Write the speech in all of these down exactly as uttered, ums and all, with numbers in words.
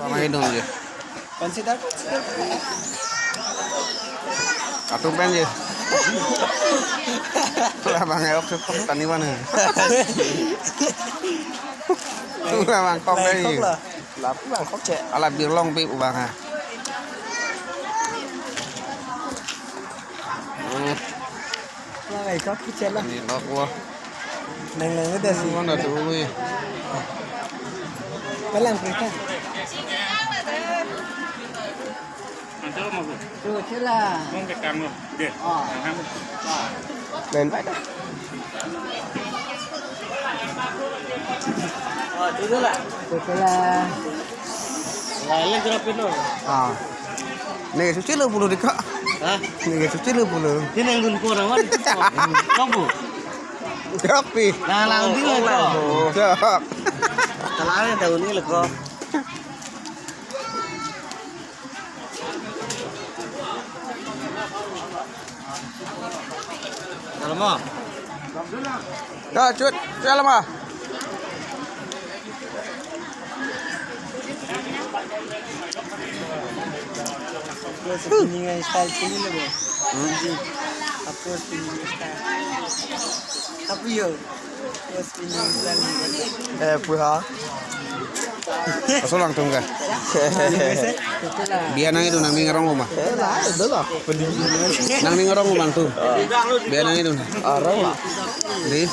Tama hidung je. Consider, consider. Atum pen je. Labang e ok se pok tani mana. Labang kok dai. Kok la. Lap Bangkok che. Ala birlong pi ubang ha. Hmm. Wah, ikot kecil lah. Ini lok wah. Nang nang udah sih. Mana tuh, wih? Palang kereta. Tuh, sila. Lain pada. Oh, tuh lah. Tuh, sila. Lain kerapin lo. Ah. Neke chuchelo pulo dei ko. Ha? Neke chuchelo pulo. Sini ngun ko nawan. Kamu. Kapi. Nah, lang di lah ko. Cok. Kalau ada daun ini lah ko. Kalau mau. Ya, cut, ya lama. Approach pinning style sini lo, bro. Hmm? Approach pinning style. Tapi yo, approach pinning style. Eh, puha. Asal lang tungga. Biar nang itu nang ning arong rumah. Nang ning arong rumah tuh. Biar nang itu. Arong lah. Di.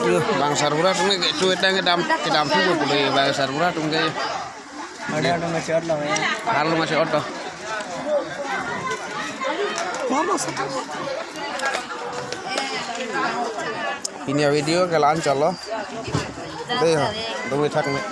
Yo, bang Sarbura atum ke cuit dang kedam, kedam tuh boleh bang Sarbura atum ke. Ada, ada masih ada lah ya. Halo masih oto. Ini video ke lancar loh. Deh, demi thak nih.